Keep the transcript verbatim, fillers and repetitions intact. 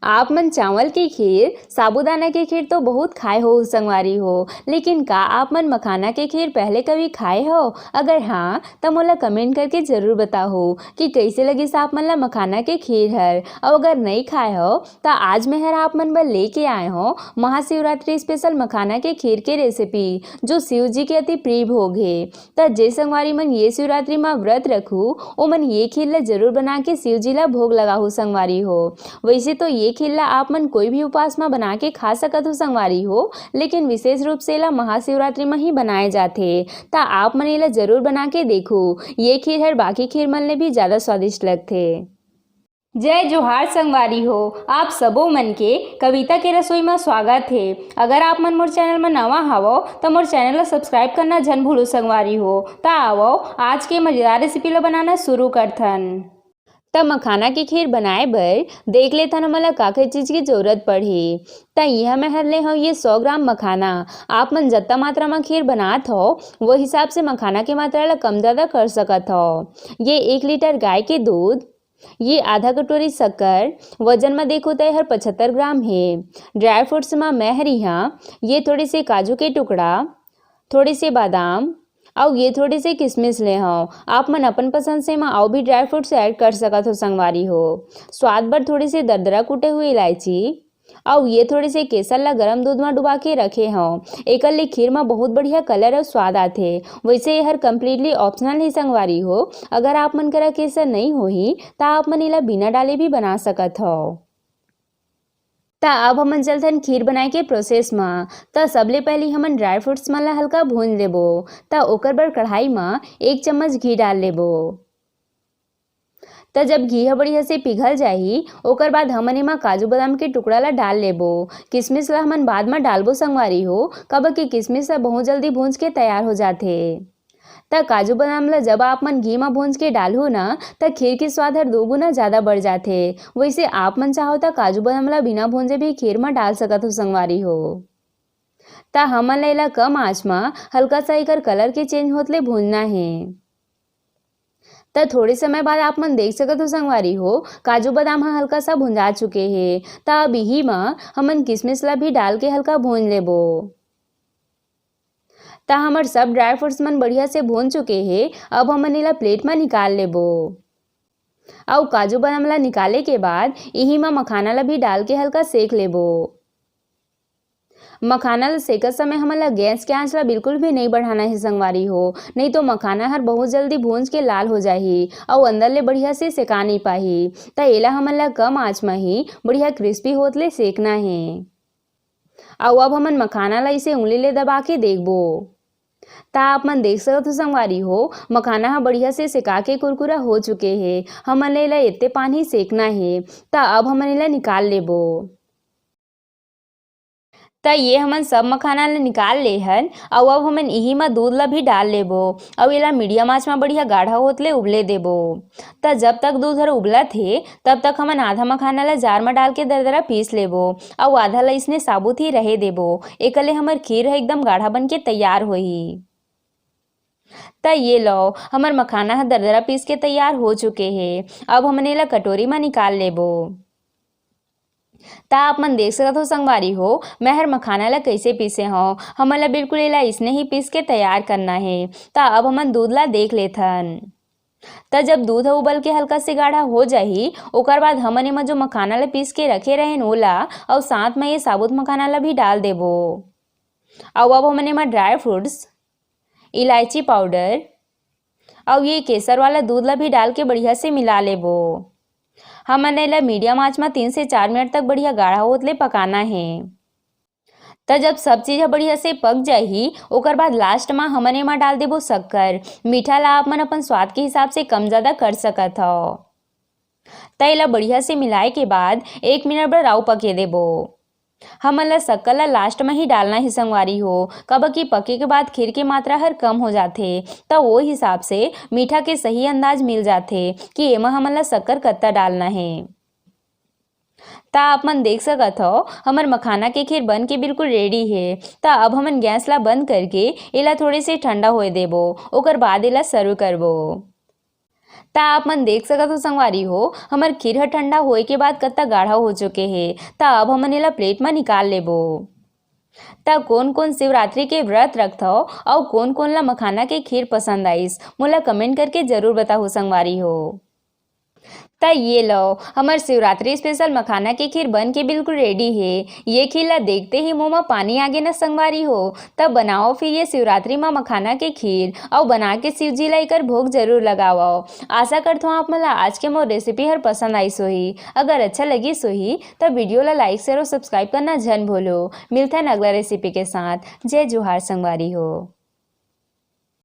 आप मन चावल के खीर, साबूदाना के खीर तो बहुत खाए हो संगवारी हो, लेकिन का आप मन मखाना के खीर पहले कभी खाए हो? अगर हाँ, त मोला कमेंट करके जरूर बताहू कि कइसे लगिस आप मन ला मखाना के खीर हर। अउ अगर नइ खाए हो, त आज मैं हर आप मन बर लेके आए हो महाशिवरात्रि स्पेशल मखाना के खीर के रेसिपी, जो शिव जी के अति प्रिय भोग हे। त जे संगवारी मन ये शिवरात्रि म व्रत रखू, ओमन ये खीर ला जरूर बना के शिव जी ला भोग लगाहू संगवारी हो। वैसे तो ये खीर ला आप मन कोई भी उपवास म बना के खा सकत हो संगवारी हो, लेकिन विशेष रूप से एला महाशिवरात्रि म ही बनाए जाथे। त आप मन एला जरूर बना के देखू, ये खीर हर बाकी खीर मन ले भी ज्यादा स्वादिष्ट लगथे। जय जोहार संगवारी हो, आप सबो मन के कविता के रसोई म स्वागत हे। अगर आप मन मोर चैनल म नवा हवव, त मोर चैनल ला सब्सक्राइब करना झन भूलू संगवारी हो। त आवव, आज के मजेदार रेसिपी ला बनाना शुरू करथन। त मखाना के खीर बनाए बर देख लेथन हमन ला का का चीज के जरूरत पड़ही। त इहाँ मैं हर ले हव ये सौ ग्राम मखाना। आप मन जत्ता मात्रा म खीर बनात हव, वो हिसाब से मखाना के मात्रा ला कम ज्यादा कर सकत हव। ये एक लीटर गाय के दूध, ये आधा कटोरी शक्कर, वजन म देखो त एहर पचहत्तर ग्राम हे। ड्राई फ्रूट्स म मैं हर इहाँ ये थोड़े से काजू के टुकड़ा, थोड़े से बादाम, अउ ये थोड़े से किशमिश ले हव। आप मन अपन पसंद से एमा अउ भी ड्राई फ्रूट्स ऐड कर सकत हो संगवारी हो। स्वाद बर थोड़े से दरदरा कूटे हुए इलायची, अउ ये थोड़े से केसर ला गरम दूध म डुबा के रखे हव। एकर ले खीर म बहुत बढ़िया कलर अउ स्वाद आथे। वैसे एहर कम्प्लीटली ऑप्शनल ही संगवारी हो, अगर आप मन करा केसर नइ होही, त आप मन एला बिना डाले भी बना सकत हव। त अब हमन चलथन खीर बनाए के प्रोसेस म। त सबले पहिली हमन ड्राई फ्रूट्स मन ला हल्का भूंज लेबो। त ओकर बर कढ़ाई म एक चम्मच घी डाल लेबो। त जब घी ह बढ़िया से पिघल जाही, ओकर बाद हमन एमा काजू बादाम के टुकड़ा ला डाल लेबो। किशमिश ला हमन बाद म डालबो संगवारी हो, काबर कि किशमिश ह बहुत जल्दी भूंज के तैयार हो जाथे। त काजू बादाम ला जब आप मन घी म भूंज के डालहू न, त खीर के स्वाद हर दो गुना ज्यादा बढ़ जाथे। वैसे आप मन चाहो त काजू बादाम ला बिना भूंजे भी खीर म डाल सकत हो संगवारी हो। त हमन ला एला कम आंच म हल्का सा एकर कलर के चेंज होत ले भूंजना हे। त थोड़े समय बाद आप मन देख सकत हो संगवारी हो, काजू बादाम ह हल्का सा भुंजा चुके हे। त अब इही म हमन किशमिश ला भी डाल के हल्का भूंज लेबो। त हमर सब ड्राई फ्रूट्स मन बढ़िया से भूंज चुके हे। अब हमन एला प्लेट म निकाल लेबो। अउ काजू बादाम ला निकाले के बाद इही म मखाना ला भी डाल के हल्का सेक लेबो। मखाना ला सेकत समय हमन ला गैस के आंच ला बिल्कुल भी नइ बढ़ाना हे संगवारी हो, नइ तो मखाना हर बहुत जल्दी भूंज के लाल हो जाही अउ अंदर ले बढ़िया से सेका नइ पाही। त एला हमन ला कम आंच म ही बढ़िया क्रिस्पी होत ले सेकना हे। अउ अब हमन मखाना ला इसे उंगली ले दबा के देखबो। त आप मन देख सकत हो संगवारी हो, मखाना ह बढ़िया से सेका के कुरकुरा हो चुके हे। हमन ला एला एते पान ही सेकना हे। त अब हमन एला निकाल लेबो। त ये हमन सब मखाना ला निकाल ले हन, अउ अब हमन इही म दूध ला भी डाल लेबो, अउ एला मीडियम आंच म बढ़िया गाढ़ा होत ले उबले देबो। त जब तक दूध हर उबलत हे, तब तक हमन आधा मखाना ला जार म डाल के दरदरा पीस लेबो, अउ आधा ला इसने साबुत ही रहे देबो। एकर ले हमर खीर ह एकदम गाढ़ा बन के तैयार होही। त ये लो, हमर मखाना ह दरदरा पीस के तैयार हो चुके हे। अब हमन एला कटोरी म निकाल लेबो। त आप मन देख सकत हो संगवारी हो, मैं हर मखाना ला कइसे पीसे हव। हमन ला बिल्कुल एला इसने ही पीस के तैयार करना हे। त अब हमन दूध ला देख लेथन। त जब दूध ह उबल के हल्का से गाढ़ा हो जाही, ओकर बाद हमन एमा जो मखाना ला पीस के रखे रहेन ओला, अउ साथ म ये साबुत मखाना ला भी डाल देबो। अउ अब हमन एमा ड्राई फ्रूट्स, इलायची पाउडर अउ ये केसर वाला दूध ला भी डाल के बढ़िया से मिला लेबो। हमन एला मीडियम आंच म तीन से चार मिनट तक बढ़िया गाढ़ा होत ले पकाना हे। त जब सब चीज ह बढ़िया से पक जाही, ओकर बाद लास्ट म हमन एमा डाल देबो शक्कर। मीठा ला आप मन अपन स्वाद के हिसाब से कम ज्यादा कर सकत हव। त एला बढ़िया से मिलाए के बाद एक मिनट बर अउ पके देबो। हमन ला शक्कर ला लास्ट म ही डालना हे संगवारी हो, काबर कि पके के बाद खीर के मात्रा हर कम हो जाथे, त ओ हिसाब से मीठा के सही अंदाज मिल जाथे कि एमा हमन ला शक्कर कत्ता डालना हे। त आप मन देख सकत हव, हमर मखाना के खीर बन के बिल्कुल रेडी हे। त अब हमन गैस ला बंद करके एला थोड़े से ठंडा होए देबो, ओकर बाद एला सर्व करबो। त आप मन देख सकत हो संगवारी हो, हमर खीर ह ठंडा होए के बाद कत्ता गाढ़ा हो चुके हे। त अब हमन एला प्लेट म निकाल लेबो। त कोन कोन शिवरात्रि के व्रत रखथव अउ कोन कोन ला मखाना के खीर पसंद आइस, मोला कमेंट करके जरूर बताहू संगवारी हो। त ये लो, हमर शिवरात्रि स्पेशल मखाना के खीर बन के बिल्कुल रेडी हे। ये खीर ला देखते ही मुंह म पानी आगे न संगवारी हो। त बनाओ फिर ये शिवरात्रि म मखाना के खीर अउ बना के शिव जी ला एकर भोग जरूर लगावव। आशा करथों आप मन ला आज के मोर रेसिपी हर पसंद आइस होही। अगर अच्छा लगिस होही त वीडियो ला लाइक, शेयर अउ सब्सक्राइब करना झन भूलो। मिलथन अगला रेसिपी के साथ। जय जोहार संगवारी हो।